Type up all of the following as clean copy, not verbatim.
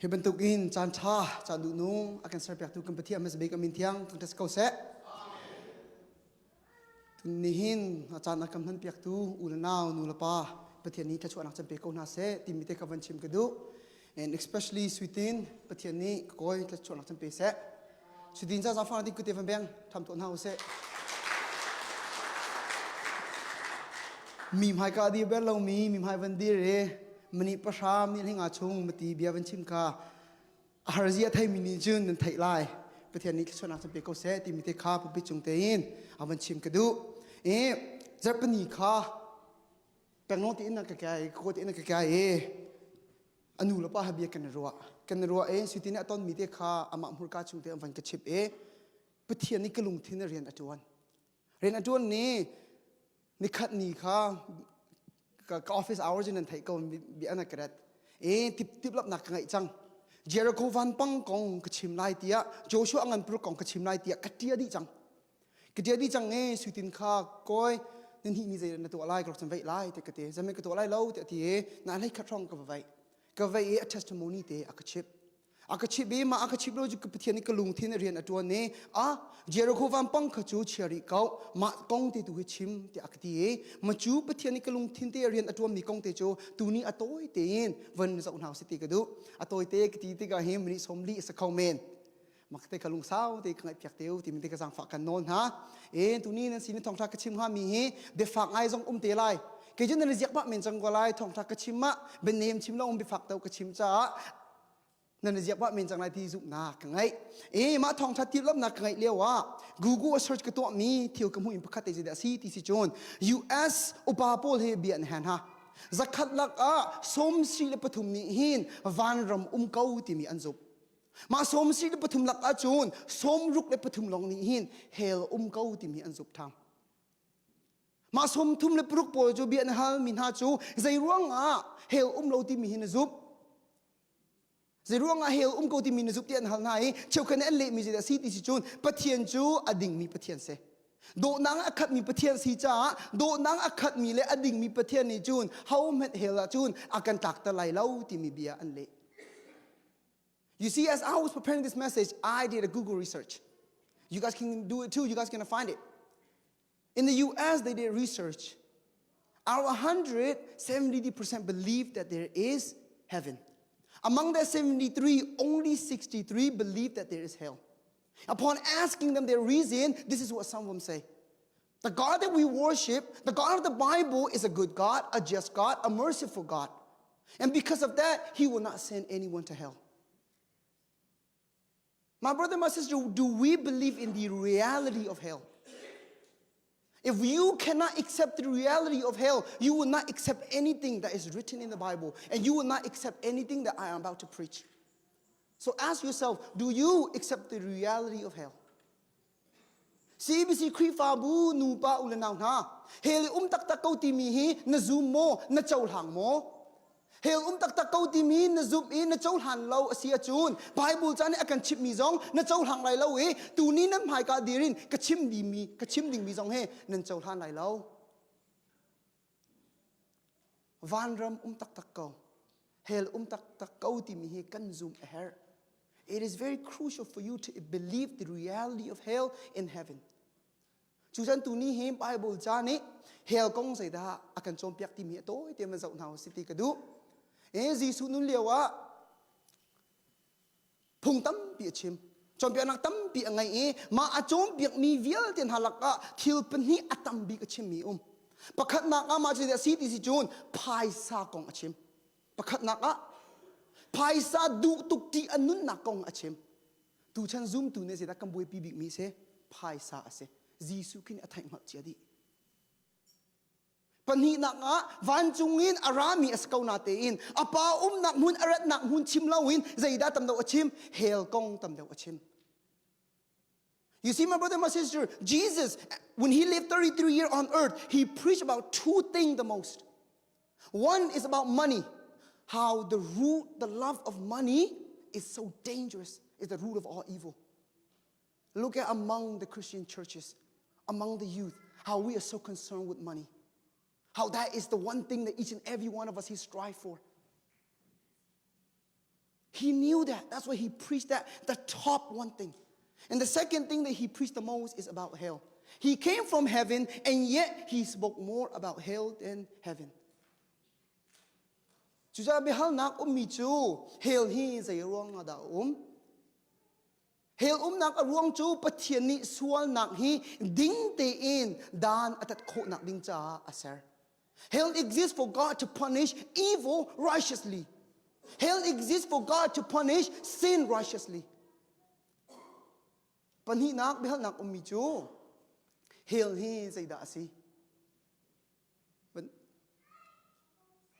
Hi bantukin caan ṭha, caan duhnung a kan serpiaktu kan Pathian hmasa bik a min thiang thangṭhat si ko seh. Nihin a caan a kan hmanpiaktu u le nau, nu le pa Pathian nih thluachuahnak can pe ko hna seh timi te ka van chim ka duh. And especially Suitin Pathian nih ka kawi thluachuahnak can pe seh. Suitin ca zaangfang ding kute van beng tham tuah hna usih. Mi hmaika dir bel lomi mi hmai van dir i mani pahra mi hlinga chung mati bia van chim kha a har zia thei mi nih cun nan theih lai. Pathian nih thluachuahnak can pe ko seh timi te kha pulpit cung tein a van chim ka duh. I zarhpini kha penglong ti in ka kai ko ti in ka kai i a nu le pa ha bia kan i ruah kan i ruah i sutin a tonmi te kha amah hmurka chung te an van ka chip i Pathian nih ka lungthin rian a ṭuan rian a ṭuan ni nikhat ni kha ka office hours in nan theih ko bia na ka ret e tip tip lapnak ka ngaih cang Jericho vanpang kong ka chim lai tiah Joshua ngan pur kong ka chim lai tiah ka ṭia dih cang ka ṭia dih cang e suitin kha koi nan hi ni zei na tuah lai ka rak chan veih lai te ka ti zamen ka tuah lai lo te ti na hlei khat hrawng ka va veih ka veih i a testimony te a ka chip a ka chip i mah a ka chip lo cu ka Pathian nih ka lungthin rian a ṭuan i a Jericho vampang kha cu chia rih ko mah kong te tu hi chim tiah a ka ti i ma cu Pathian nih ka lungthin te rian a ṭuanmi kong te cu tuni a tawi tein van zoh hna usih ti ka duh a tawi te ka ti tikah hi minute 40 a si kho men mak te ka lungsau te ka ngaihpiak te u timi te ka zaangfah kan nawl hna e tuni nan sin thawngtha ka chim hnga mi hi biafak ngai zong um te lai kei cu nan ziak mah men cang ko lai thawngtha ka chim ah bianem chim lo um biafak to ka chim caah nan ziak mah men cang lai ti zumhnak ka ngeih e mah thawngtha tilawmnak ka ngeih lio ah Google search ka tuah mi thil ka hmuh in pakhat te zeidah si ti si cun US upa pawl he bia an han ha zakhat lak ah 73 nih hin vanram um ko timi an zumh Mah 73 lak ahcun 63 lawng nih hin hell um ko timi an zumh ṭhang. Mah 36 pawl cu bia na hal mi hna cu zei ruangah hell um lo timi hi na zumh? Zei ruangah hell um ko timi na zumh ti an hal hna i cheukhat nih an lehmi zeidah a si ti si cun Pathian cu a dingmi Pathian si. Dawhnak a khatmi Pathian si caah dawhnak a khatmi le a dingmi Pathian nih cun hohmanh hell ah cun a kan tlakter lai lo timi bia an leh. You see, as I was preparing this message, I did a Google research. You guys can do it too. You guys can find it. In the US, they did research. Out of 100, 70% believe that there is heaven. Among that 73, only 63 believe that there is hell. Upon asking them their reason, this is what some of them say. The God that we worship, the God of the Bible, is a good God, a just God, a merciful God. And because of that, He will not send anyone to hell. My brother, my sister, do we believe in the reality of hell? If you cannot accept the reality of hell, you will not accept anything that is written in the Bible, and you will not accept anything that I am about to preach. So ask yourself do you accept the reality of hell? CBC Khrihfabu nupa u le nau hna hell i um taktak ko timi hi na zum maw na cohlang maw hell um taktak ko timi na zumh i na cohlan lo a si ahcun Bible ca nih a kan chimhmi zong na cohlang lai lo i tuni nan hmaika dir in ka chim dingmi ka chim dingmi zong he nan cohlan lai lo vanram um taktak ko hell um taktak ko timi hi kan zum a herh It is very crucial for you to believe the reality of hell in heaven. Cu tu ni hi Bible ca nih hell kong zeidah a kan cawnpiak timi a tawi te man zoh hna usih ti ka duh. E Jesuh nun lio ah phung tampi a chim. Cawnpiaknak tampi a ngei i mah a cawnpiakmi vialte hna lakah thil pahnih a tam bik a chimmi um. Pakhatnak ah mah cu a si ti si cun phaisa kong a chim. Pakhatnak ah phaisa duh tuk ṭih a nunnak kong a chim. Tuchan zumtu nih zeidah kan buaipi bikmi si? Phaisa a si. Jesuh khin a theih hngalh cia dih. Pahnihnak ah vancung in a rami a si ko natein a pa umnak hmun a ratnak hmun chim loin zeidah tam deuh a chim? Hell kong tam deuh a chim. You see, my brother, my sister, Jesus, when he lived 33 years on earth, he preached about two things the most. One is about money, how the root, the love of money is so dangerous, is the root of all evil. Look at among the Christian churches, among the youth, how we are so concerned with money. How that is the one thing that each and every one of us he strive for. He knew that. That's why he preached that, the top one thing. And the second thing that he preached the most is about hell. He came from heaven and yet he spoke more about hell than heaven. Cucaah biahalnak ummi cu hell hi zei ruang ah dah a um? Hell umnak a ruang cu Pathian nih sualnak hi ding tein dan a tat khawhnak ding caah a ser. Hell exists for God to punish evil righteously. Hell exists for God to punish sin righteously. Pahnihnak biahalnak ummi cu hell hi zeidah a si?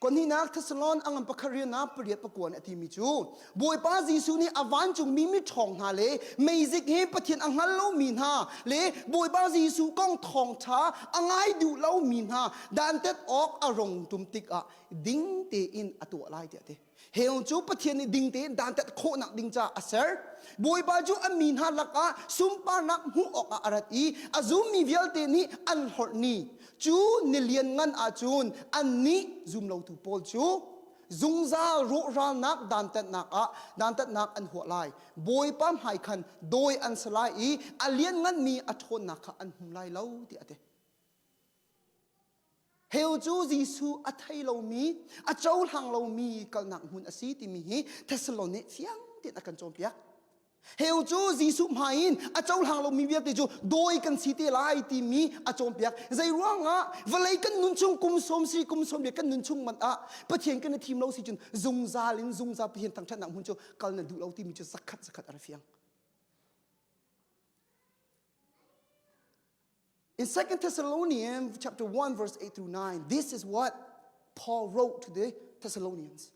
Konhinak Thessalon angam pakhat rian pariat pakuan a timi cu Bawipa Jesuh nih a vancungmi miṭhawng hna le meizik he Pathian a hngal lomi hna le Bawipa Jesuh kong thawngṭha a ngai duh lomi hna dantat awk a rong tum tikah ding tein a tuah lai tiah a ti. Hell cu Pathian nih ding tein dantat khawhnak ding caah a ser. Bawipa cu a mi hna lakah sunparnak hmuh awkah a rat i a zummi vialte nih an hlorh ni cu ni lianngan ahcun annih zumlotu pawl cu zungzal rawhralnak dantatnak ah dantatnak an huah lai. Bawipa hmai khan dawi an si lai i a liannganmi a ṭhawnnak kha an hmu lai lo tiah a ti. Hell cu Jesuh a thei lomi, a cohlang lomi kalnak hmun a si timi hi Thessalon nih fiang tein a kan cawnpiak. Hell cu Jesuh hmai in a cohlang lomi vialte cu dawi kan si te lai timi a cawnpiak. Zei ruangah vawlei kan nun chung kum sawm si kum sawm kan nun chung man ah Pathian kan i thim lo si cun zungzal in zungzal Pathian thangṭhatnak hmun cu kal na duh lo timi cu zakhat zakhat a ra fiang. In 2 Thessalonians chapter 1 verse 8 through 9, this is what Paul wrote to the Thessalonians.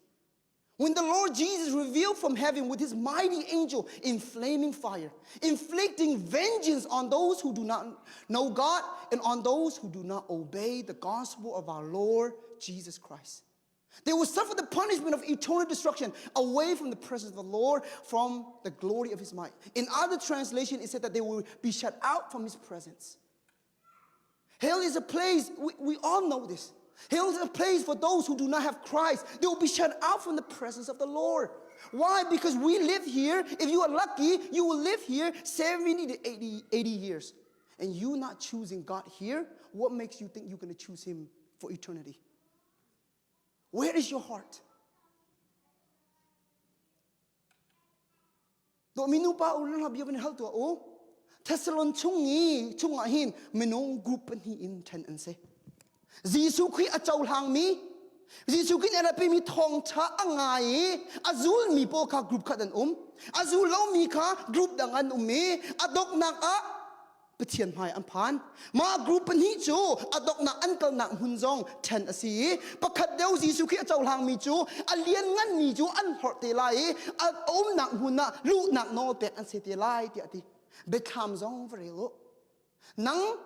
When the Lord Jesus revealed from heaven with his mighty angel in flaming fire, inflicting vengeance on those who do not know God and on those who do not obey the gospel of our Lord Jesus Christ. They will suffer the punishment of eternal destruction away from the presence of the Lord, from the glory of his might. In other translation, it said that they will be shut out from his presence. Hell is a place, we, we all know this. Hell is a place for those who do not have Christ. They will be shut out from the presence of the Lord. Why? Because we live here. If you are lucky, you will live here 70 to 80, 80 years. And you not choosing God here, what makes you think you're going to choose Him for eternity? Where is your heart? Dawmi nupa u le bia van hal tuah u. Thessalon chung i chungah hin minung group pahnih in ṭhen an si. Jesuh Khrih a cohlangmi Jesuh Khrih nih a pimi thawngṭha a ngai i a zulmi pawl kha group khat an um. A zul lomi kha group dang an um i a donghnak ah Pathian hmai an phan. Mah group pahnih cu a donghnak an kalnak hmun zong ṭhen a si i pakhat deuh Jesuh Khrih a cohlangmi cu a liannganmi cu an hlorh te lai i a umnak hmun ah luhnak nawl pek an si te lai tiah a ti. Biathlam zong va rel u. Nang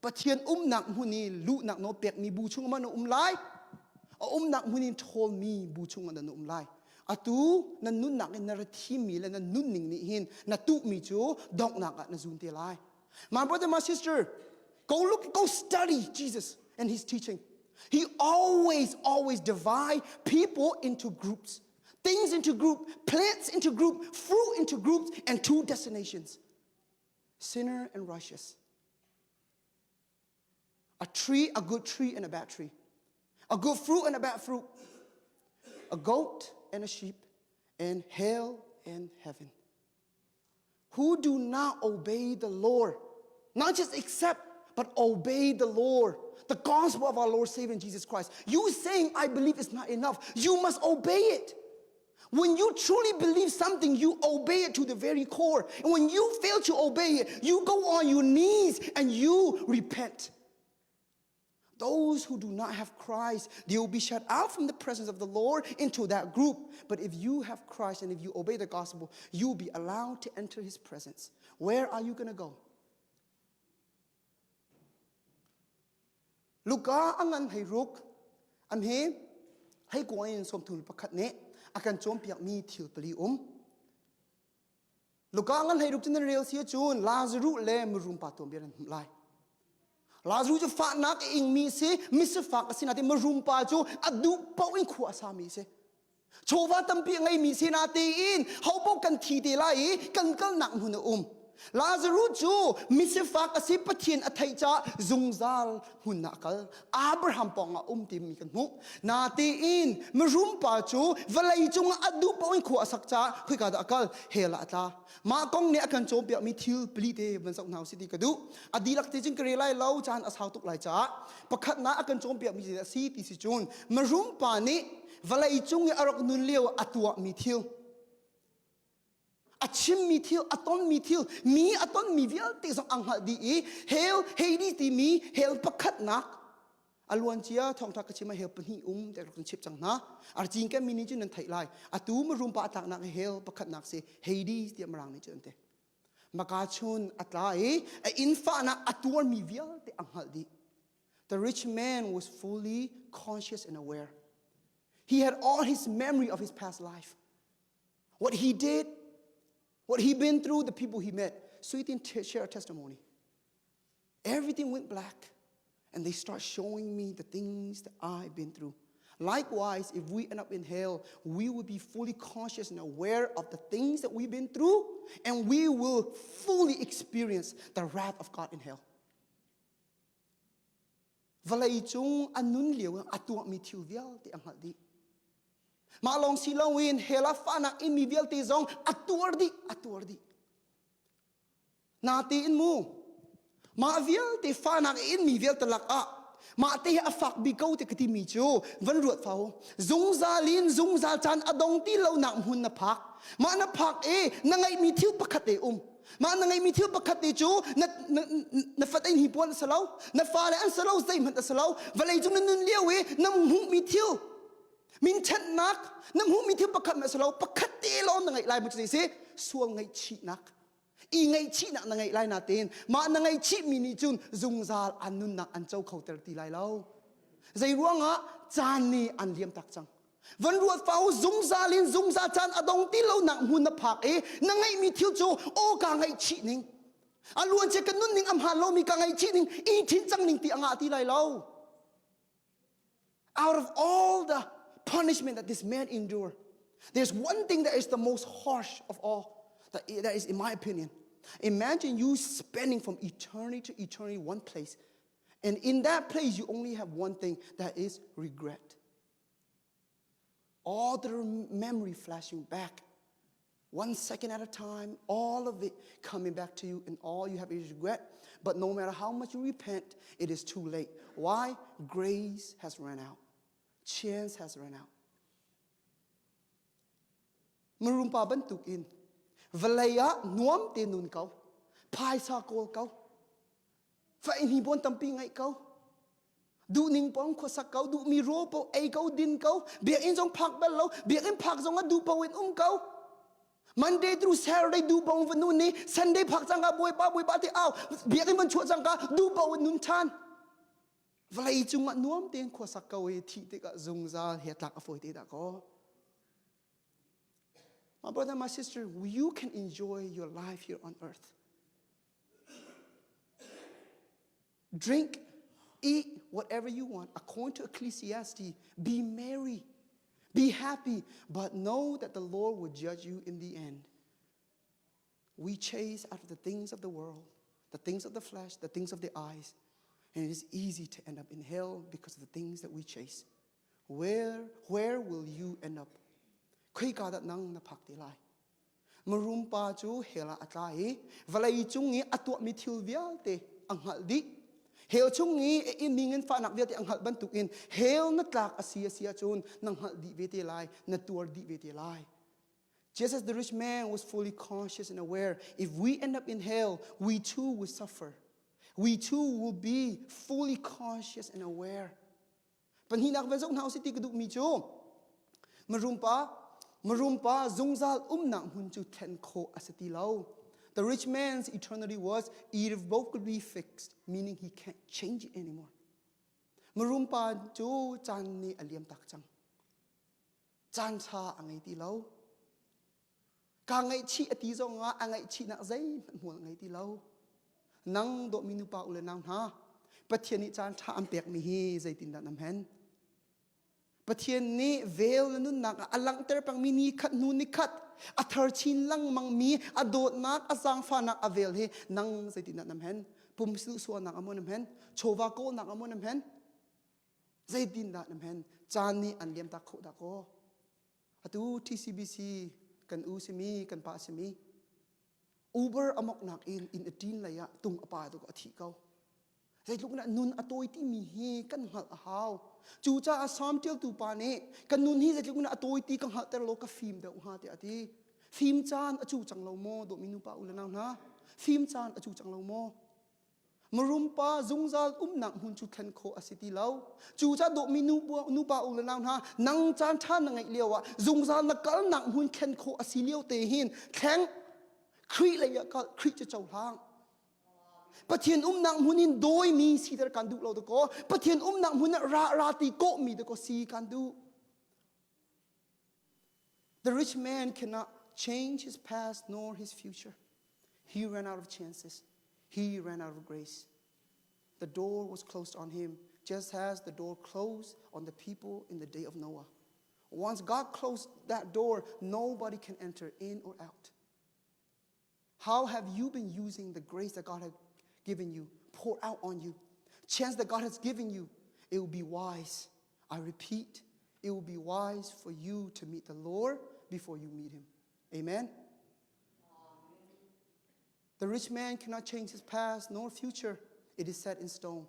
Pathian umnak hmun i luhnak nawl pekmi bu chung ah na um lai. A umnak hmun in ṭhawlmi bu chung ah na um lai. Atu na nunnak in na ra thimmi le na nunning nih hin na tuhmi cu donghnak ah na zun te lai. My brother, my sister, go look, go study Jesus and his teaching. He always, always divide people into groups, things into group, plants into group, fruit into groups, and two destinations, sinner and righteous. A tree, a good tree and a bad tree. A good fruit and a bad fruit. A goat and a sheep, and hell and heaven. Who do not obey the Lord, not just accept, but obey the Lord, the gospel of our Lord Savior Jesus Christ. You saying, I believe is not enough. You must obey it. When you truly believe something, you obey it to the very core. And when you fail to obey it, you go on your knees and you repent. Those who do not have Christ, they will be shut out from the presence of the Lord into that group. But if you have Christ and if you obey the gospel, you'll be allowed to enter his presence. Where are you going to go? Luka a ngan hei ruk am he hei kuang in sawmthul pakhat nih a kan cawnpiakmi thil pali um. Luka ngan hei ruk cu nan rel si ahcun Lazaruh le mirum pa tuanbia nan hmuh lai. Lazaruh cu fahnak a ingmi si, misifak a si nain mirum pa cu a duh paoh in khua a sami a si. Chawva tampi a ngeimi si natein hopaoh kan thi te lai i kan kalnak hmun a um. Lazarus cu misifak a si Pathian a theih caah zungzal hmun ah a kal. Abraham pawng ah um timi kan hmuh. Natein mirum pa cu vawlei cungah a duh paoh in khua a sak caah khoika dah a kal? Hell ah a tla. Mah kong nih a kan cawnpiakmi thil pali te van zoh hna usih ti ka duh. A dihlak te cun ka rel lai lo, caan a sau tuk lai caah. Pakhatnak a kan cawnpiakmi zeidah a si ti si cun mirum pa nih vawlei cung i a rak nun lio a tuahmi thil a chimmi thil a tonmi thil mi a tonmi vialte zong a hngalh dih i hell Hades timi hell pakhatnak a luancia thawngtha ka chim ah hell pahnih um te rak kan chip cang hna arcin kan mi nih cun nan theih lai atu marum pa tlaknak hi hell pakhatnak si Hades tiah mirang nih cun an ti maka chun a tla i a inn fahnak a tuarmi vialte a hngalh dih The rich man was fully conscious and aware. He had all his memory of his past life. What he did, what he been through, the people he met. So he didn't share a testimony. Everything went black. And they start showing me the things that I've been through. Likewise, if we end up in hell, we will be fully conscious and aware of the things that we've been through, and we will fully experience the wrath of God in hell. Vawlei cung a nun lio ah a tuahmi thil vialte a hngalh dih. Mah lawng si loin hell ah fahnak inmi vialte zong a tuar dih, a tuar dih. Natein mu, mah vialte fahnak inmi vialte lakah mah te hi a fak bik ko ti ka timi cu van ruat fao. Zungzal in zungzal caan a dong ti lonak hmun na phak. Mah na phak i na ngeihmi thil pakhat te um. Mah na ngeihmi thil pakhat te cu na, na, na fat ein hi puan a si lo, na fale an si lo, zeihmanh a si lo. Vawlei cung na nun lio i na hmuhmi thil, minthennak, na hmuhmi thil pakhat a si lo, pakhat te lawng na ngeih lai mu cu si, sual ngaihchihnak. I ngaihchihnak na ngeih lai natein mah na ngaihchihmi nih cun zungzal an nunnak an co kho ter ti lai lo. Zei ruangah caan nih an liam tak cang. Van ruat fau zungzal in zungzal caan a dong ti lo nak hmun na phak i na ngeihmi thil cu aw ka ngaihchih ning a luan cia ka nun ning a hmaan lomi ka ngaihchih ning i thin cang ning ti a ngah ti lai lo out of all the punishment that this man endured there's one thing that is the most harsh of all that, that is in my opinion imagine you spending from eternity to eternity one place and in that place you only have one thing that is regret All the memory flashing back, one second at a time, all of it coming back to you, and all you have is regret. But no matter how much you repent, it is too late. Why? Grace has run out, chance has run out. Marum pa bantuk in vawlei ah nuam te nun ko phaisa kawl ko fa hi bon tampi ngaih ko Duhning pong khuasak ko, duhmi rawl po ei ko, din ko, biakinn zong phak bal lo, biakinn phak zong ah duh po in um ko. Monday through Saturday duh po va nun ni, Sunday phak cangka bawipa bawipa ti au, biakinn van chuah cangka duh po in nun ṭhan. Vawlei cungah nuam tein khuasak ko i thih tikah zungzal he tlak a fawi te dah kaw. My brother, my sister, you can enjoy your life here on earth. Drink, eat whatever you want. According to Ecclesiastes, be merry, be happy, but know that the Lord will judge you in the end. We chase after the things of the world, the things of the flesh, the things of the eyes, and it is easy to end up in hell because of the things that we chase. Where, where will you end up? Khoika dah nang na phak te lai? Marum pa cu hell ah a tla i vawlei cung i a tuahmi thil vialte a hngalh dih. Hell chung i a inmi nganfahnak vialte a hngalh bantukin hell na tlak a si a si ahcun na hngalh dih ve te lai, na tuar dih ve te lai. Just as the rich man was fully conscious and aware, if we end up in hell, we too will suffer. We too will be fully conscious and aware. Pahnihnak van zoh hna usih ti ka duhmi cu marum pa marum pa zungzal umnak hmun cu thlen khawh a si ti lo. The rich man's eternity was irrevocably fixed, meaning he can't change it anymore. Marum pa cu caan nih a liam tak cang. Caan ṭha a ngei ti lo. Kaa ngaihchih a ti zongah a ngaihchihnak zeihmanh hmual a ngei ti lo. Nang dawtmi nupa u le nau hna, Pathian nih caan ṭha an pekmi hi zeitindah na hman? Pathian nih vel na nunnak ah a langhter pengmi ni khat hnu ni khat a thar chin lengmang mi a dawtnak a zaangfahnak a vel hi nang zeitindah nam hen pum suahnak a nam hen chawva kawlnak a nam hen zeitindah nam hen caan nih an liam tak khawh dah kaw atu TCBC kan u simi kan pa simi Uber amoknak in in a ṭin lei ah tung a pa tu a thi ko. Zeitluk na nun a tawi timi hi kan hngalh a hau. Cucaah Psalm ṭialtu pa nih kan nun hi zeitluk na a tawi ti ka hngalhter law ka fim deuh hnga tiah a ti. Fim caan a cu cang lo maw dawtmi nupa u le nau hna? Fim caan a cu cang lo maw? Marum pa zungzal umnak hmun cu thlen khawh a si ti lo. Cucaah dawtmi nupa u le nau hna, nang caan ṭha na ngeih lio ah zungzal na kalnak hmun thlen khawh a si lio te hin thleng Khrih lei ah kal Khrih cu cohlang. Pathian umnak hmun in dawimi siter kan duh lo dakaw Pathian umnak hmun ah ra ra ti kawhmi dakaw si kan duh. The rich man cannot change his past nor his future. He ran out of chances. He ran out of grace. The door was closed on him, just as the door closed on the people in the day of Noah. Once God closed that door, nobody can enter in or out. How have you been using the grace that God has given you, poured out on you? Chance that God has given you, it will be wise. I repeat, it will be wise for you to meet the Lord before you meet him. Amen. The rich man cannot change his past nor future. It is set in stone.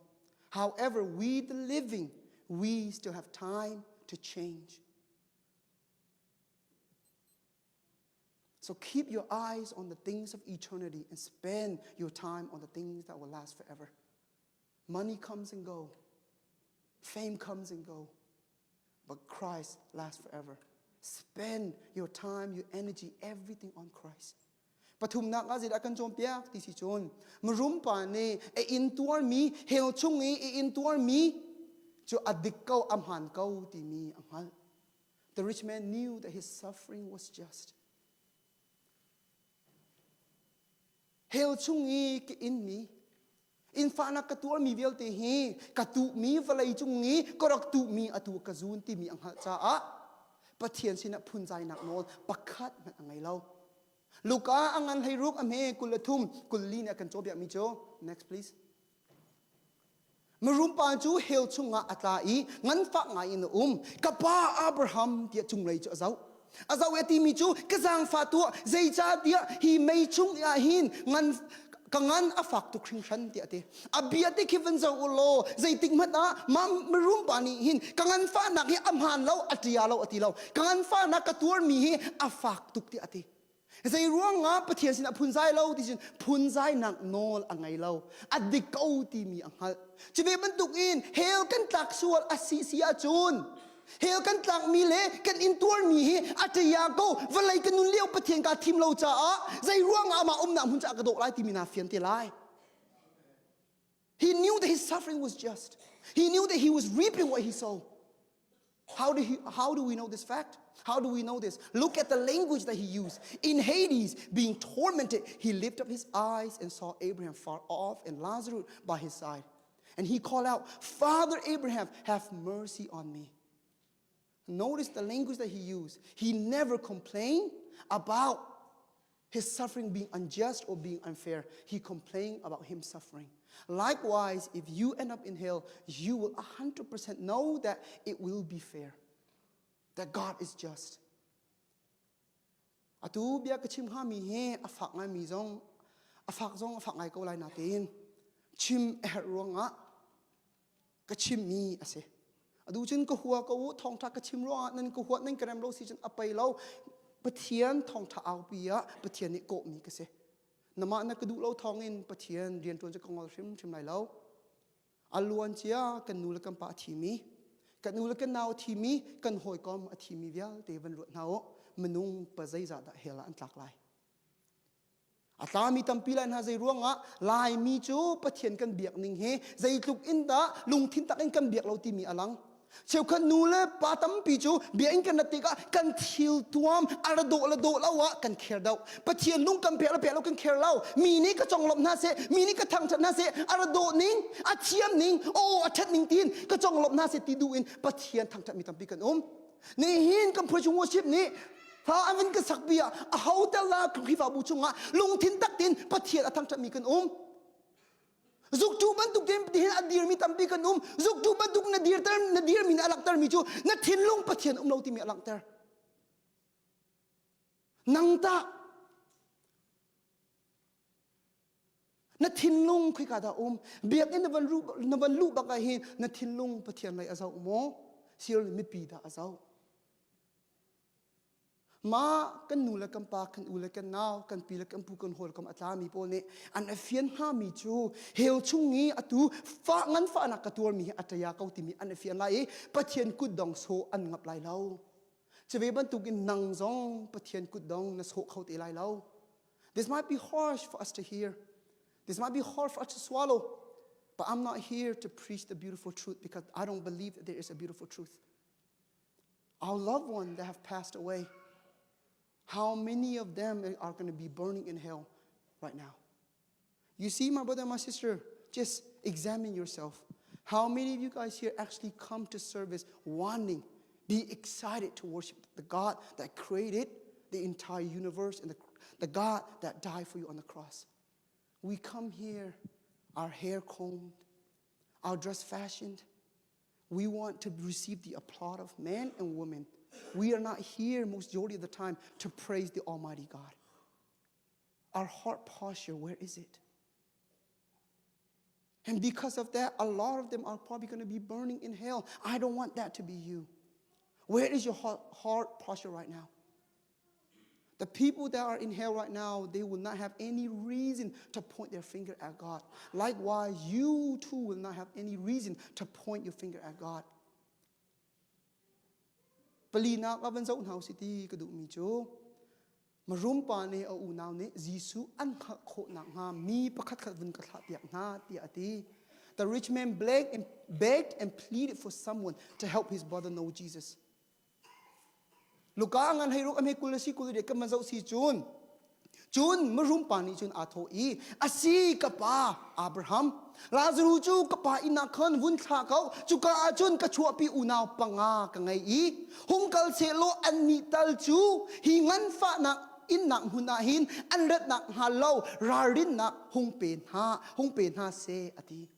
However, we the living, we still have time to change. So keep your eyes on the things of eternity and spend your time on the things that will last forever. Money comes and go. Fame comes and go. But Christ lasts forever. Spend your time, your energy, everything on Christ. Pathumnak ah zeidah kan cawnpiak ti si cun mirum pa nih a intuarmi hell chung i a intuarmi cu a dik ko a hmaan ko timi a hngalh. The rich man knew that his suffering was just. Hell chung i ka inmi infahnak ka tuarmi vialte hi ka tuhmi vawlei cung i ka rak tuhmi atu ka zun timi a hngalh caah Pathian sinah phunzainak nawl pakhat hmanh a ngei lo. Luka a ngan hlei ruk a hme 23 40 nih a kan cawnpiakmi cu next please. Mirum pa cu hell chungah a tla i nganfah ngai in a um. Ka pa Abraham tiah cunglei cu a zoh. A zoh i a timi cu ka zaangfah tuah zeicahtiah hi mei chung ah hin ngan ka ngan a fak tuk hringhran tiah a ti. A bia te khi van zoh u law zeitik hmanh ah mah mirum pa nih hin ka nganfahnak hi a hmaan lo a ṭia lo a ti lo. Ka nganfahnak ka tuarmi hi a fak tuk tiah a ti. Zei ruangah Pathian sinah phunzai lo ti cun phunzainak nawl a ngei lo. A dik ko timi a hngalh. Cu ve bantuk in hell kan tlak sual a si si ahcun hell kan tlakmi le kan intuarmi hi a ṭia ko vawlei kan nun lio Pathian kaa thim lo caah zei ruangah amah umnak hmun caah ka dawh lai timi naa fian te lai. He knew that his suffering was just. He knew that he was reaping what he sowed. How do, he, how do we know this fact? How do we know this? Look at the language that he used. In Hades, being tormented, he lifted up his eyes and saw Abraham far off and Lazarus by his side. And he called out, Father Abraham, have mercy on me. Notice the language that he used. He never complained about his suffering being unjust or being unfair. He complained about him suffering. Likewise, if you end up in hell, you will 100% know that it will be fair, that God is just. Atu bia ka chim hngami hi a fak ngaimi zong a fak zong a fak ngai ko lai natein chim a herh ruangah ka chimmi a si. Atu cun ka hua ko u, thawngṭha ka chim ruangah nan ka huat nan ka rem lo si cun a pei lo. Pathian thawngṭha aupi ah Pathian nih kawhmi ka si. Namah na ka duh lo thawngin Pathian rianṭuan cu ka ngol hrimhrim lai lo. A luan cia kan nu le kan pa a thimi, kan u le kan nau a thimi, kan hawikom a thimi vialte van ruat hna u. Minung pa zeizah dah hell ah an tlak lai? A tlami tampi lai hna zei ruangah Laimi cu Pathian kan biak ning hi zeitluk in dah lungthin tak in kan biak lo timi a lang. Cheukhat nu le pa tampi cu biakinn kan rat tikah kan thil tuam a ra dawh le dawh lo ah kan kher deuh. Pathian lung kan pek le pek lo kan kher lo. Mi nih ka conglawmh hna seh, mi nih ka thangṭhat hna seh, a ra dawh ning, a thiam ning, aw a ṭhat ning tiin ka conglawmh hna seh ti duh in Pathian thangṭhat mi tampi kan um. Nihin kan praise worship nih hla an van kan sak bia a ho tel la Khrihfabu chungah lungthin tak tin Pathian a thangṭhat mi kan um. Zuktu bantuk tein tihin a dirmi tampi kan um. Zuktu bantuk na dirter na dirmi na langhtermi cu na thinlung Pathian um lo timi a langhter. Nang tah na thinlung khoika dah um? Biakinn na van na van luh bak ah hin na thinlung Pathian lei a zoh maw? Sir mipi dah a zoh? Mah kan nu le kan pa, kan u le kan nau, kan pi le kan pu, kan hawikom a tlami pawl nih an a fian hngami cu hell chung i atu fah nganfahnak ka tuarmi hi a ṭaya ko timi an i fian lai i Pathian kutdong sawh an ngap lai lo. Cuve bantukin nang zong Pathian kutdong na sawh kho te lai lo. This might be harsh for us to hear. This might be hard for us to swallow. But I'm not here to preach the beautiful truth because I don't believe that there is a beautiful truth. Our loved ones that have passed away, how many of them are going to be burning in hell right now? You see, my brother and my sister, just examine yourself. How many of you guys here actually come to service wanting, be excited to worship the God that created the entire universe and the, the God that died for you on the cross? We come here, our hair combed, our dress fashioned, we want to receive the applaud of men and women. We are not here most majority of the time to praise the Almighty God. Our heart posture, where is it? And because of that, a lot of them are probably going to be burning in hell. I don't want that to be you. Where is your heart, heart posture right now? The people that are in hell right now, they will not have any reason to point their finger at God. Likewise, you too will not have any reason to point your finger at God. Palinak a van zoh hna si ti ka duhmi cu marum pa nih a unau nih Jesuh an hngalh khawh nakhnga mi pakhat khat vun ka thlah piak hna tiah a ti. The rich man begged and, begged and pleaded for someone to help his brother know Jesus. Luka ngan hei ruk a hme 20 le si 20 de kan man zoh si cun cun mirum pa nih cun aa thawh i a si ka pa Abraham Lazaru cu ka pa inn ah khan vun thlah ko cuka ah cun ka chuahpi unau panga ka ngei i hung kal sehlaw annih tal cu hi nganfahnak innak hmun ah hin an ratnak hnga lo ralrinnak hung pe hna hung pe hna seh a ti.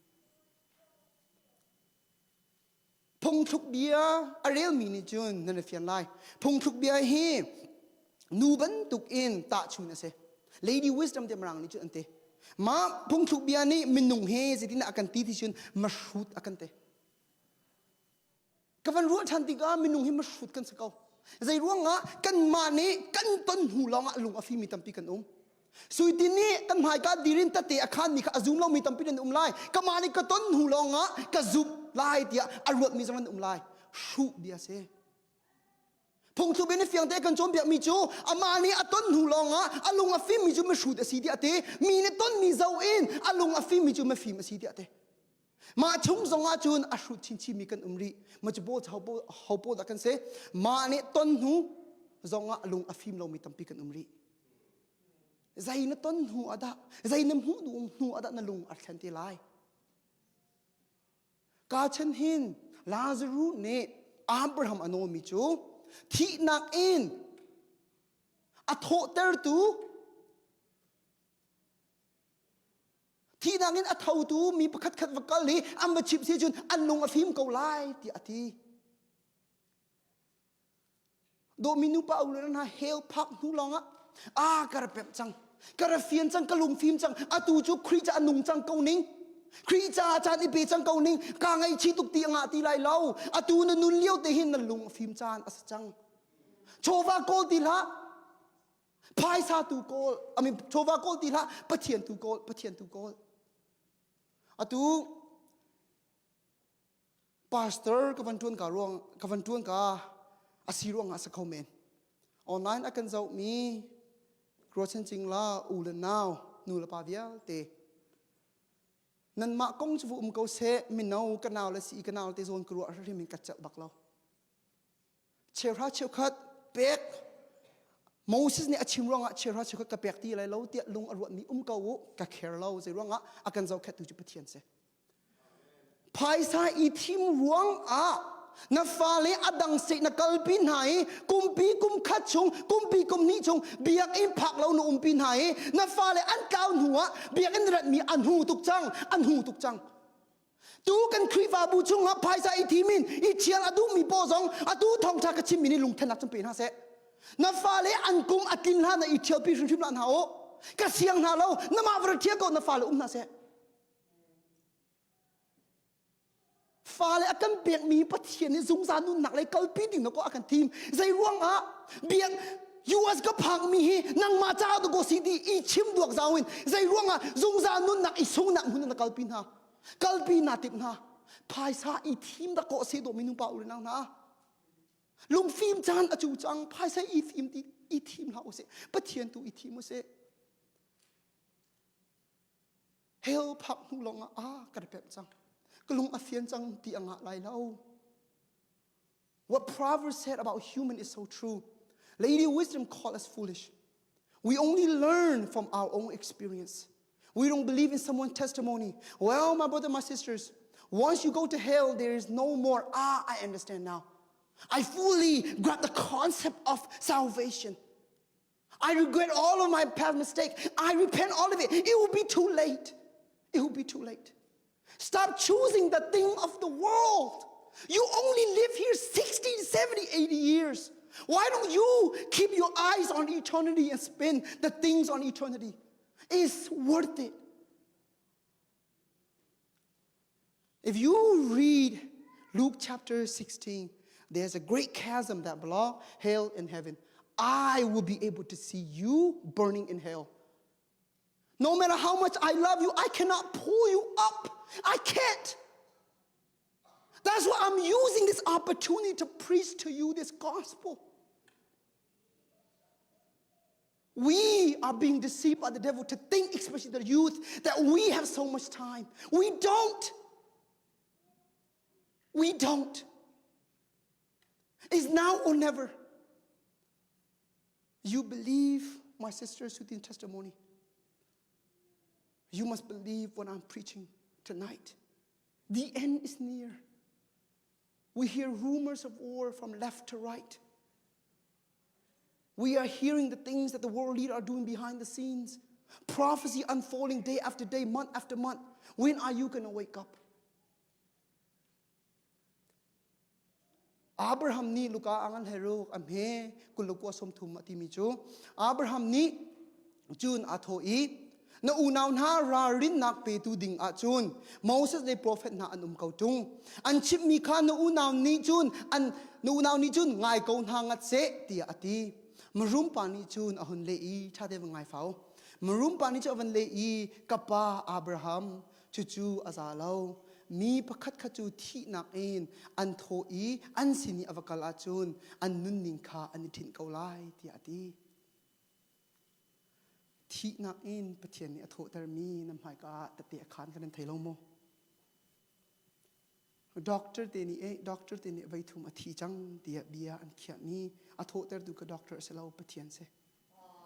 Phungthluk bia a relmi nih cun nan i fian lai. Phungthluk bia hi nu bantuk in tahchun a si. Lady Wisdom te mirang nih cun an ti. Mah phungthluk bia nih minung he zeitin a kan ti ti cun mahrut a kan ti. Ka van ruah ṭhan tikah minung hi mahrut kan si ko. Zei ruangah kanmah nih kan ton hnu lawngah lung a fimi tampi kan um. Suiti nih kan hmaika dirin tete a khanmi kha a zum lomi tampi nan um lai. Kamah nih ka ton hnu lawngah ka zumh lai tiah a ruatmi zong nan um lai. Hruh bia si. Phungthluk in fiang te kan cawnpiakmi cu amah nih a ton hnu lawngah a lung a fimmi cu mihrut a si tiah a ti. Mi nih tonmi zoh in a lung a fimmi cu mifim a si tiah a ti. Mah chung zongah cun a hrut chinchinmi kan um rih. Ma cu pawl ho pawl dah kan si? Mah nih ton hnu zongah a lung a fim lomi tampi kan um rih. Zei na ton hnu ah dah, zei na hmuh duh hnu ah dah na lung a thlen te lai? Ka chan hin Lazarus nih Abraham a nawlmi cu thihnak in a thawhtertu thihnak in a thotu mi pakhat khat va kal i an va chimh si cun an lung a fim ko lai tiah a ti. Dawmi nupa u le hna hell phak hnu lawngah a ka ra pemh cang ka ra fian cang ka lungfim cang atu cu Khrih ca nung cang ko ning Khrih caah caan i pe cang ko ning ka ngaihchih tuk ti ngah ti lai lo atu na nun lio te hin na lung fim caan a si cang chawva kawl ti hlah phaisa tu kawl I mean chawva kawl ti hlah Pathian tu kawl Pathian tu kawl atu Pastor ka van ṭuan ka ruang ka van ṭuan ka a si ruangah a si kho men. Online a kan zohmi Ruachan Cingla u le nau nu le pa vialte. Nanmah kong cu vu um ko seh, mino ka nau le si ka nau te zawn ka ruah hrim in ka celh bak lo. Cheuhra cheukhat pek Moses nih a chim ruangah cheuhra cheukhat ka pek ti lai lo tiah lung a ruatmi um ko u ka care lo zei ruangah a kan zohkhenhtu cu Pathian si. Phaisa i thim ruangah na fale a dang seh na kalpi hna i kumpi kum khat chung kumpi kum hnih chung biakinn phak lo na umpi hna i na fale an tlau hnu ah biakinn ratmi an hu tuk cang an hu tuk cang tu kan Khrihfabu chungah phaisa i thim in i thial a duhmi paw zong atu thawngtha ka chimmi nih lungthennak cun pe hna seh na fale an kum a tlin hlan ah i thialpi hrimhrim hlah hna u ka siang hna lo namah va thial ko na fale um hna seh Fale a kan pekmi Pathian nih zungzal nunnak lei kalpi ding na ko a kan thim. Zei ruangah biak US ka phakmi hi nangmah caah to ko si ti i chim duak zau in zei ruangah zungzal nunnak i sungnak hmun na kalpi hna. Kalpi na timh hna. Phaisa i thim da ko se do minung pa urinang hna. Lungfim caan a cu cang phaisa i thim ti i thim hlah usih. Pathian tu i thim usih. Hell phak hnu lawng ah ah ka pemh cang. Ka lung a fian cang ti a ngah lai lo. What Proverbs said about human is so true. Lady Wisdom called us foolish. We only learn from our own experience. We don't believe in someone's testimony. Well, my brother, my sisters, once you go to hell, there is no more, ah, I understand now. I fully grab the concept of salvation. I regret all of my past mistakes. I repent all of it. It will be too late. It will be too late. Stop choosing the thing of the world. You only live here 60, 70, 80 years. Why don't you keep your eyes on eternity and spend the things on eternity? It's worth it. If you read Luke chapter 16, there's a great chasm that block hell and heaven. I will be able to see you burning in hell. No matter how much I love you, I cannot pull you up. I can't. That's why I'm using this opportunity to preach to you this gospel. We are being deceived by the devil to think, especially the youth, that we have so much time. We don't. We don't. It's now or never. You believe my sister's Suthin testimony. You must believe what I'm preaching tonight. The end is near. We hear rumors of war from left to right. We are hearing the things that the world leaders are doing behind the scenes. Prophecy unfolding day after day, month after month. When are you going to wake up? Abraham nih Luka angan heruk a hme kulukua somthum a timi cu Abraham nih cun a thawh i na unau hna ralrinnak petu ding ahcun Moses le profet hna an um ko ṭung an chimhmi kha na unau nih cun an na unau nih cun ngai ko hna ngat seh tiah a ti marum pa nih cun a hun leh i ṭha te va ngai fau marum pa nih cun a van leh i ka pa Abraham cucu a za lo mi pakhat kha cu thihnak in an thawh i an sin i a va kal ahcun an nunning kha an i ṭhinh ko lai tiah a ti Thihnak in Pathian nih a thawhtermi na hmaika ah tette a khaan kan nan thei lo maw? Doctor te nih eh doctor te nih voi thum a thi cang tiah bia an khiahmi a thawhtertu ka doctor a si lo Pathian si.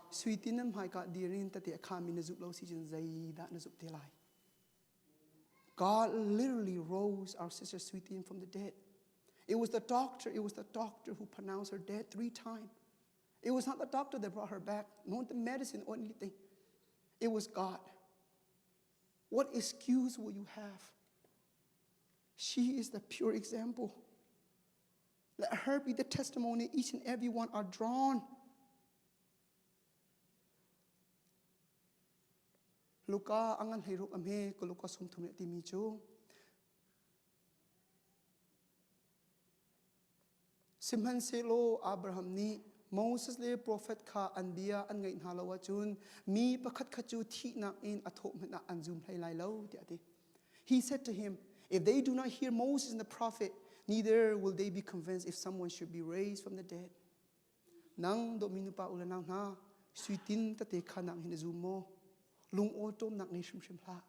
Suitin nan hmaika dir in tette a khaami na zumh lo si cun zeidah na zumh te lai? God literally rose our sister Sweetin from the dead. It was the doctor, it was the doctor who pronounced her dead three times. It was not the doctor that brought her back, not the medicine or anything. It was God. What excuse will you have? She is the pure example. Let her be the testimony each and every one are drawn. Luka angan hlei ruk ame ko Luka sum thum le timi cu Sihmanhsehlaw Abraham nih Moses le profet kha an bia an ngaih hna lo ahcun mi pakhat khat cu thihnak in a thawh hmanh ah an zum hlei lai lo tiah a ti. He said to him, If they do not hear Moses and the prophet, neither will they be convinced if someone should be raised from the dead. Nang dawmi nupa u le nau hna, suitin tete kha nang hin na zum maw? Lung awṭawmnak ngei hrimhrim hlah.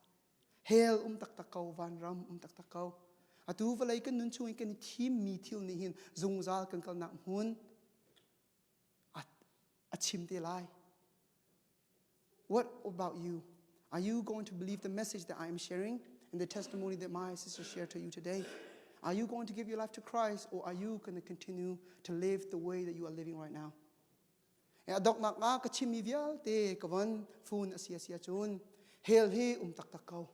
Hell um taktak ko, vanram um taktak ko. Atu vawlei kan nun chung i kan i thimmi thil nih hin zungzal kan kalnak hmun a chim te lai. What about you? Are you going to believe the message that I am sharing and the testimony that my sister shared to you today? Are you going to give your life to Christ or are you going to continue to live the way that you are living right now? A donghnak ah ka chimmi vialte ka von fun a si a si ahcun hell hi um taktak ko.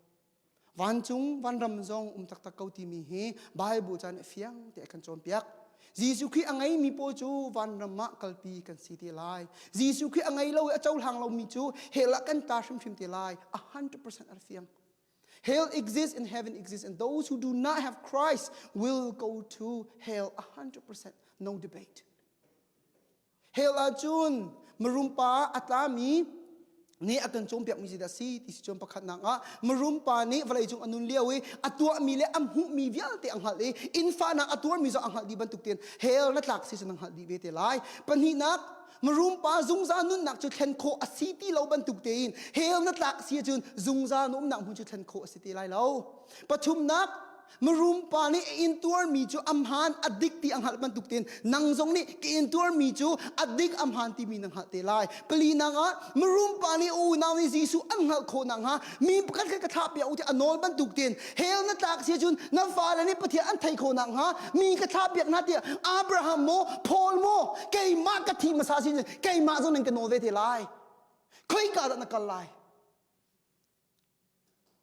Vancung vanram zong um taktak ko timi hi Bible caan a fiang te a kan cawnpiak. Jesuh Khrih a ngeimi pawl cu vanram ah kalpi kan si te lai. Jesuh Khrih a ngei lo i a cohlang lomi cu hell ah kan tla hrimhrim te lai. 100% a fiang. Hell exists and heaven exists, and those who do not have Christ will go to hell 100%, no debate. Hell ahcun mirum pa a tlami nih a kan cawnpiakmi zeidah a si ti si cun pakhatnak ah mirum pa nih vawleicung a nun lio i a tuahmi le a hmuhmi vialte a hngalh i innfahnak a tuarmi zong a hngalh dih bantuk tein hell na tlak si cun na hngalh dih ve te lai. Pahnihnak mirum pa zungzal nunnak cu thlen khawh a si ti lo bantuk tein hell na tlak si ahcun zungzal na umnak hmun cu thlen khawh a si ti lai lo. Pathumnak Mirum pa nih a intuarmi cu a hmaan a dik ti a hngalh bantuk tein nang zong nih ka intuarmi cu a dik a hmaan timi na hngalh te lai. Palinak ah mirum pa nih a unau nih Jesuh an hngalh khawh nakhnga mi pakhat khat ka thlah piak u tiah a nawl bantuk tein hell na tlak si ahcun na fale nih Pathian an theih khawh nakhnga mi ka thlah piak hna tiah Abraham maw Paul maw keimah ka thi hmasa sin keimah zong nan ka nawl ve te lai. Khoika dah na kal lai?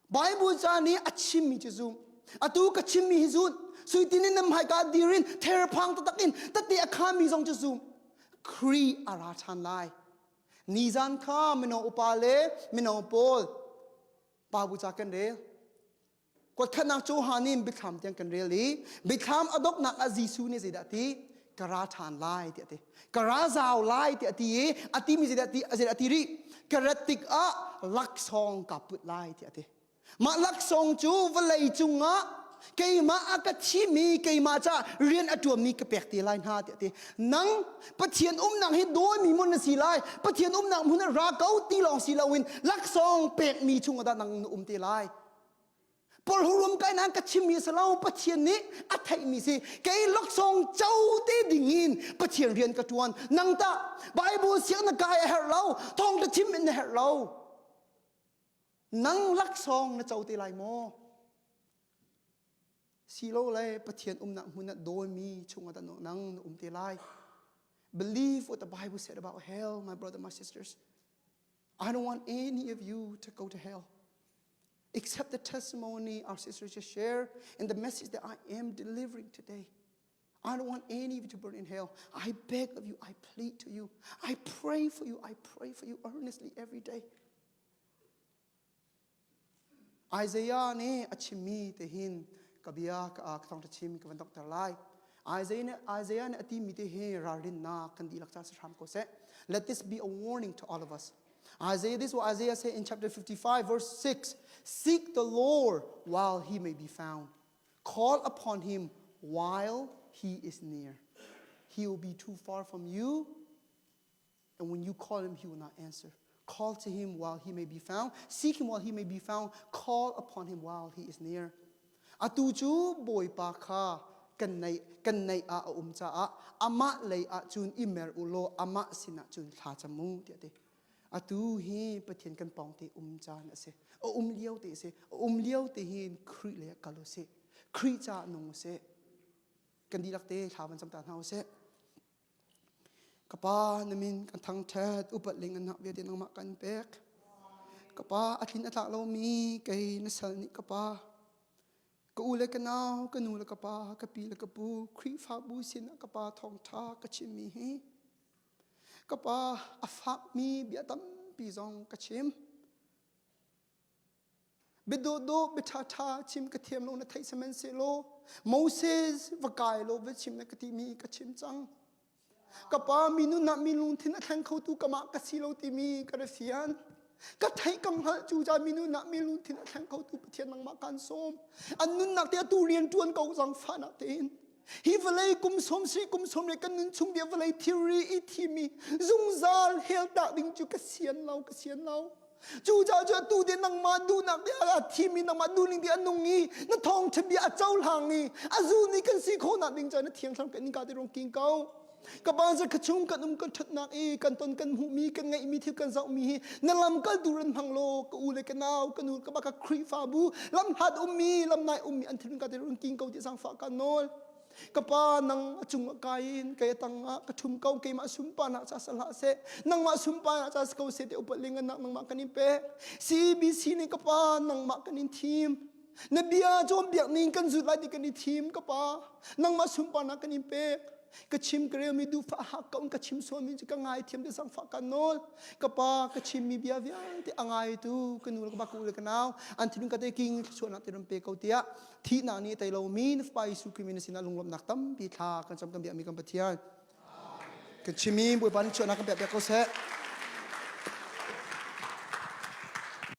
Bible ca nih a chimmi cu zum. Atu ka chimmi hi zun. Suitin in nan hmaika dir in therphang taktak in tete a khami zong cu zum. Khrih a ra ṭhan lai. Nizan kha mino upa le mino pawl Bible ca kan rel. Kuatkhatnak Johan in biathlam tiang kan rel i biathlam a donghnak ah Jesuh nih zeidah ti? Ka ra ṭhan lai tiah a ti. Ka ra zau lai tiah a ti i a timi zeidah ti zeidah a ti rih? Ka rat tikah laksawng ka put lai tiah a ti. Mah laksawng cu vawlei cungah keimah a ka thimi keimah ca rian a ṭuanmi ka pek te lai hna tiah a ti. Nang Pathian umnak hi dawimi hmun na si lai. Pathian umnak hmun ah ra ko ti lawng si loin laksawng pekmi chungah dah nang na um te lai. Porhurum kai nan ka chimmi si lo Pathian nih a theihmi si kei laksawng co te ding in Pathian rian ka ṭuan nang tah Bible siang na kai a herh lo thawng ta chim in na herh lo nang laksawng na co te lai maw silo le Pathian umnak hmun ah dawimi chungah dah nang na um te lai believe what the Bible said about hell my brother my sisters I don't want any of you to go to hell Accept the testimony our sisters just shared and the message that I am delivering today. I don't want any of you to burn in hell. I beg of you, I plead to you, I pray for you, I pray for you earnestly every day. Isaiah nih a chimmi te hin ka bia ka ka thawng chim ka van dokter lai. Isaiah nih Isaiah nih a timi te hi ralrinnak kan dihlak ca si hram ko seh. Let this be a warning to all of us. Isaiah, this is what Isaiah said in chapter 55, verse 6. Seek the Lord while he may be found. Call upon him while he is near. He will be too far from you, and when you call him, he will not answer. Call to him while he may be found. Seek him while he may be found. Call upon him while he is near. Atu cu Bawipa kha kan naih kan naih ah a um caah amah lei ah cun i mer u law amah sinah cun thla cam u tiah a ti. Atu hi Pathian kan pawng te um caan a si. A um lio te a si. A um lio te hin Khrih lei ah kal u sih. Khrih caah nung u sih. Kan dihlak te thla van cam ta hna u sih. Ka pa na min kan thangṭhat upat ling an hak vialte nangmah kan pek. Ka pa a thlin a tlak lomi kei na sal nih ka pa ka u le ka nau ka nu le ka pa ka pi le ka pu Khrihfabu sinah ka pa thawngṭha ka chimmi hi ka pa a fakmi bia tampi zong ka chim. Biadawhdawh biaṭhaṭha chim ka thiam lo na theih sihmanhsehlaw Moses va kai law va chim na ka timi ka chim cang. Ka pa mi nunah mi lungthin a thleng khotu kamah ka si lo timi ka ra fian. Ka theih ka hngalh cu ca mi nunah mi lungthin a thleng khotu Pathian nangmah kaan sawm. An nunnak te atu rian ṭuan ko zangfahnak tein. Hi vawlei kum sawm si kum sawm le kan nun chung bia vawlei thilri i thimi zungzal hell tak ding cu ka sian lo ka sian lo. Cucaah cu atu te nangmah duhnak te a thimi nangmah duhning te a nung i na thawngṭha bia a cohlang i a zun i kan si khawhnak ding caah na thiang thlarau kan innka te rong king ko. Ka pa cu ka chung kan um kan ṭhatnak i kan ton kan hmuhmi kan ngeihmi thil kan zohmi hi na lam kal tu ran hmang law ka u le ka nau ka nu ka pa ka Khrihfabu lam hlat ummi lam nai ummi an thinlung ka te run king ko ti zaangfah ka nawl. Ka pa nang a cung ah kai in kei a tang ah ka ṭhum ko keimah sunparnak ca si hlah seh nangmah sunparnak ca si ko seh ti upat le ngannak nangmah kan in pek. CBC nih ka pa nangmah kan in thim. Na bia cawnpiak ning kan zut lai ti kan i thim ka pa nangmah sunparnak kan in pek. Ka chim ka relmi duhfah hak ko ka chim sualmi cu ka ngaithiam ti sangfah ka nawl. Ka pa ka chimmi bia vialte a ngaitu ka nu le ka pa ka u le ka nau an thinlung ka te king thluachuahnak te run pe ko tiah thihnak nih tei lomi na Fapa Jesuh Khrih min na sinah lunglawmhnak tampi thla kan cam kan biakmi kan Pathian. Kan chimmi Bawipa nih chuahnak kan pek piak ko seh.